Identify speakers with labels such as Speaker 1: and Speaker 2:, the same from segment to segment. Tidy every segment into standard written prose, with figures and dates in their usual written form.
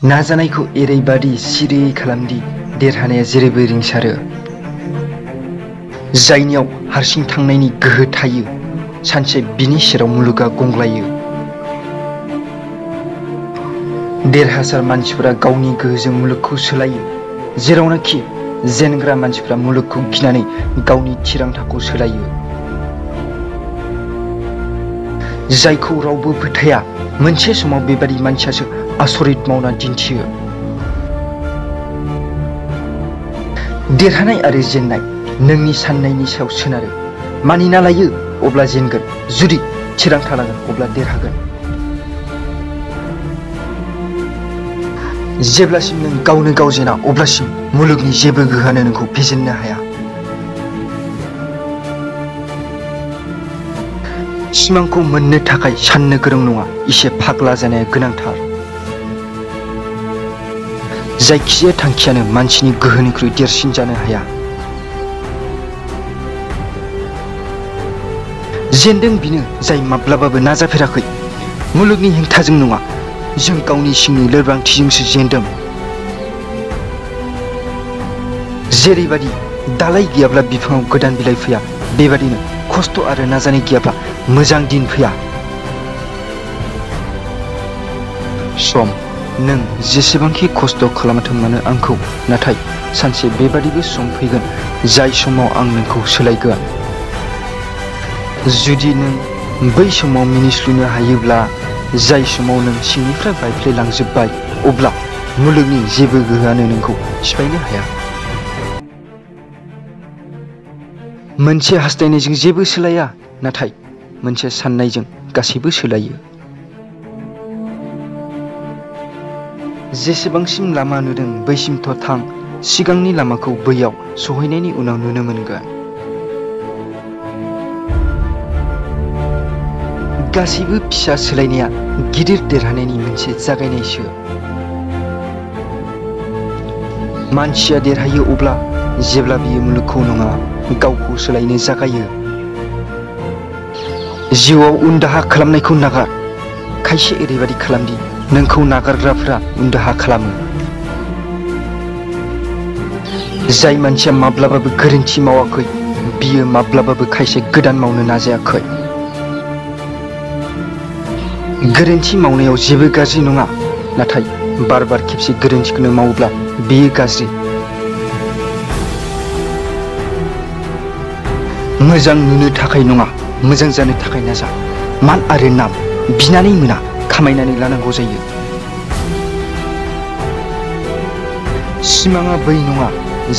Speaker 1: नाजानायखौ एरैबादि सिरि खालामदि देरहानाया जेरैबो रिंसारो। जायनियाव हारसिं थांनायनि गोहो थायो सानसे बिनि सेराव मुलुगा गंग्लायो। देरहासार मानसिफोरा गावनि गोहोजों मुलुगखौ सोलायो, जेरावनाखि जेनग्रा मानसिफोरा मुलुगखौ गिनानै गावनि थिरांथाखौ सोलायो। जायखौ रावबो फोथाया मोनसे समाव बेबादि मानसियासो आसरित मावना दिन्थियो। देरहानाय आरो जेननाय नोंनि साननायनि सायाव सोनारो। मानिना लायो अब्ला जेनगोन, जुदि थिरांथा लागोन अब्ला देरहागोन। जेब्लासिम नों गावनो गाव जेना अब्लासिम मुलुगनि जेबो गोहोआनो नोंखौ फेजेननो हाया। सिमांखौ मोननो थाखाय साननो गोरों नङा, एसे फाग्ला जानाया गोनांथार। जायखिजाया थांखियानो मानसिनि गोहोनिख्रुइ देरसिन जानो हाया। जेनदों बिनो जाय माब्लाबाबो नाजाफेराखै। मुलुगनि हेंथाजों नङा, जों गावनि सिंनि लोरबांथिजोंसो जेनदों। जेरैबादि दालाय गैयाब्ला बिफाङाव गोदान बिलाइ फैया, बेबादिनो खस्थ' आरो नाजानाय गैयाब्ला मोजां दिन फैया। सम, नों जेसेबांखि खस्थ' खालामथों मानो आंखौ, नाथाय सानसे बेबादिबो सम फैगोन जाय समाव आं नोंखौ सोलायगोन। जुदि नों बै समाव मिनिस्लुनो हायोब्ला, जाय समाव नों सिंनिफ्राय बायफ्लेलांजोब्बाय, अब्ला मुलुगनि जेबो गोहोआनो नोंखौ सिफायनो हाया। मोनसे हास्थायनायजों जेबो सोलाया, नाथाय मोनसे साननायजों गासैबो सोलायो। जेसेबांसिम लामा नुदों बैसिमथ' थां, सिगांनि लामाखौ बैयाव सहैनायनि उनाव नुनो मोनगोन। गासैबो फिसा सोलायनाया गिदिर देरहानायनि मोनसे जागायनायसो। मानसिया देरहायो अब्ला जेब्ला बियो मुलुगखौ नङा गावखौ सोलायनो जागायो। जिउआव उनदाहा खालामनायखौ नागार। खायसे ओरैबादि खालामदि नोंखौ नागारग्राफोरा उनदाहा खालामो। जाय मानसिया माब्लाबाबो गोरोन्थि मावाखै बियो माब्लाबाबो खायसे गोदान मावनो नाजायाखै। गोरोन्थि मावनायाव जेबो गाज्रि नङा, नाथाय बार बार खेबसे गोरोन्थिखौनो मावोब्ला बेयो गाज्रि। मोजां नुनो थाखाय नङा, मोजां जानो थाखाय नाजा। मान आरो नाम बिनानै मोना, खामायनानै लानांगौ जायो। सिमाङा बै नङा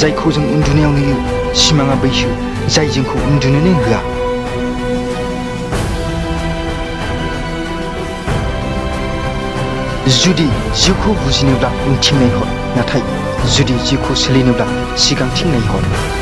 Speaker 1: जायखौ जों उन्दुनायाव नुयो, सिमाङा बैसो जाय जोंखौ उन्दुनोनो होआ। जुदि जिउखौ बुजिनोब्ला उनथिं नायहर, नाथाय जुदि जिउखौ सोलिनोब्ला सिगांथिं नायहर।